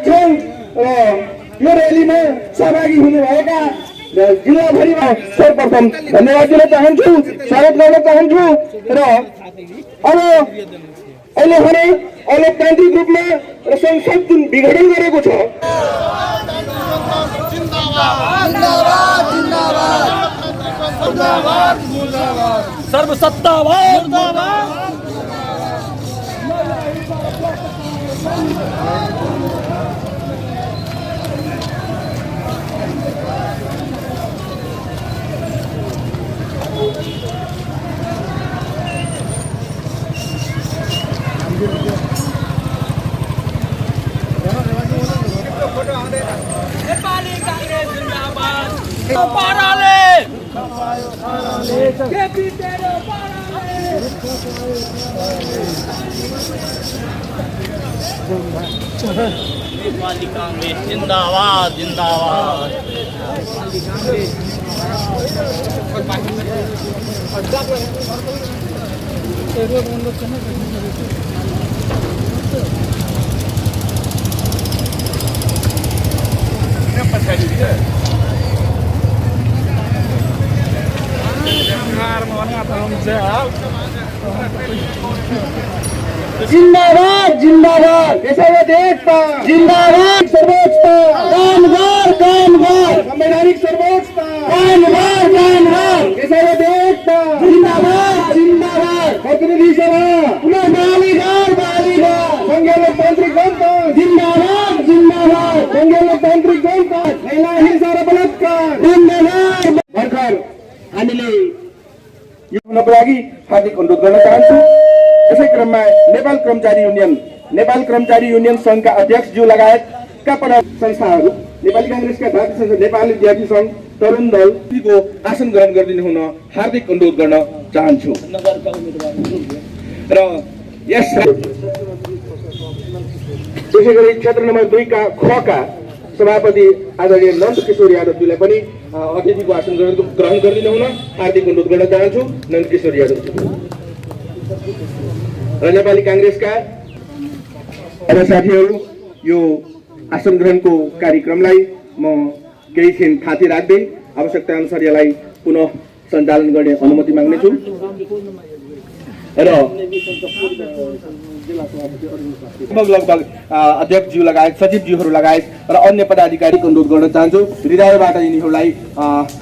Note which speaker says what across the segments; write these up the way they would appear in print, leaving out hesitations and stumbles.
Speaker 1: यो रैलीमा सहभागी हुनुभएका जिल्लाभरिमा सर्वप्रथम धन्यवाद दिन चाहन्छु, स्वागत गर्न चाहन्छु। र अब अहिले भने अलोकतान्त्रिक रूपमा र संसद जुन विघटन गरेको छ,
Speaker 2: सर्वसत्तावाद नेपाली कांग्रेस जिंदाबाद। पाराले केपी तेरो पाराले नेपाली कांग्रेस जिंदाबाद जिंदाबाद।
Speaker 1: जिंदाबाद जिंदाबाद देशावाद एकता, जिंदाबाद सर्वोच्चता, कामगार कामगार संवैधानिक सर्वोच्चता, कामगार कामगार देशावाद एकता, जिंदाबाद जिंदाबाद प्रतिनिधि सभा बालीगार बालीगार संघीय लोकतान्त्रिक जनता, जिंदाबाद जिंदाबाद संघीय लोकतान्त्रिक जनता, महिला हिंसा र बलात्कार जिंदाबाद। भर्खर हामीले यो हुनको लागि हार्दिक अनुरोध गर्न चाहन्छु। यसै क्रममा नेपाल कर्मचारी युनियन संघका अध्यक्षज्यू लगायतका पदाधिकारी संस्थाहरू, नेपाली कांग्रेसका भारतीय संघ, नेपाली विद्यार्थी संघ, तरुण दलको आसन ग्रहण गरिदिनु हुन हार्दिक अनुरोध गर्न चाहन्छु। र यस त्यसै गरी क्षेत्र नम्बर 2 का खका सभापति आदरणीय नन्दकिशोर यादवज्यूलाई पनि अतिथिको आसन ग्रहण गरिदिनु हुन हार्दिक अनुरोध गर्न चाहन्छु। नन्दकिशोर यादवज्यू र नेपाली कांग्रेसका अब साथीहरू, यो आसन ग्रहणको कार्यक्रमलाई म केही क्षण थाती राख्दै आवश्यकता अनुसार यसलाई पुनः सञ्चालन गर्ने अनुमति माग्नेछु। र लगभग अध्यक्षज्यू लगायत सचिवज्यूहरू लगायत र अन्य पदाधिकारीको अनुरोध गर्न चाहन्छु। हृदयबाट यिनीहरूलाई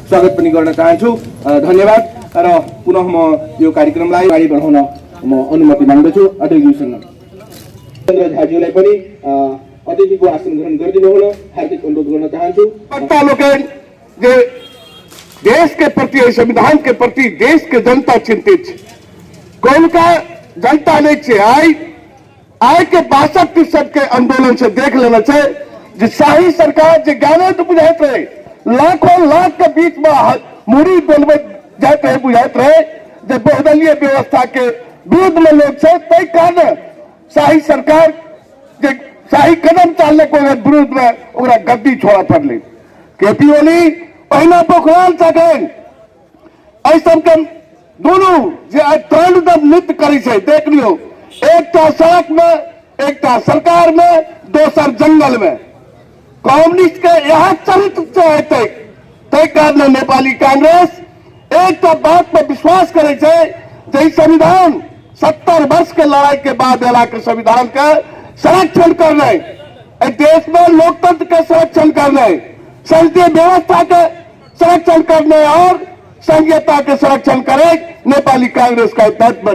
Speaker 1: स्वागत पनि गर्न चाहन्छु। धन्यवाद। र पुनः म यो कार्यक्रमलाई अगाडि बढाउन म अनुमति माग्दछु अध्यक्षज्यूसँग। झाज्यूलाई पनि अतिथिको आसन ग्रहण गरिदिनु हुन हार्दिक अनुरोध गर्न चाहन्छु।
Speaker 3: देश के प्रति, संविधान के प्रति देश के जनता चिंतित, कौन का जनता ने आय के 62% के आंदोलन से देख लेना चाहिए। जो शाही सरकार जो गाने तो बुझाते रहे, लाखों लाख के बीच में मुड़ी बोलवे जाते रहे, बुझाते रहे, जब बहुदलीय व्यवस्था के विरुद्ध में लोग से तय कारण शाही सरकार जो शाही कदम चालने को विरुद्ध में गद्दी छोड़ा पड़े। केपी ओली पहिना पोखराल सकें ऐसा दोनों जो त्रण नृत्य करी से देख लियो, एक सड़क में, एक सरकार में, दोसर जंगल में। कम्युनिस्ट के यह चरित्र चाहते तय कारण नेपाली कांग्रेस एक बात पर विश्वास करे संविधान 70 वर्ष के लड़ाई के बाद के संविधान का संरक्षण करने, देश में लोकतंत्र का संरक्षण करने, संसदीय व्यवस्था के संरक्षण करने और संघीयता के संरक्षण करे नेपाली कांग्रेस का तत्व।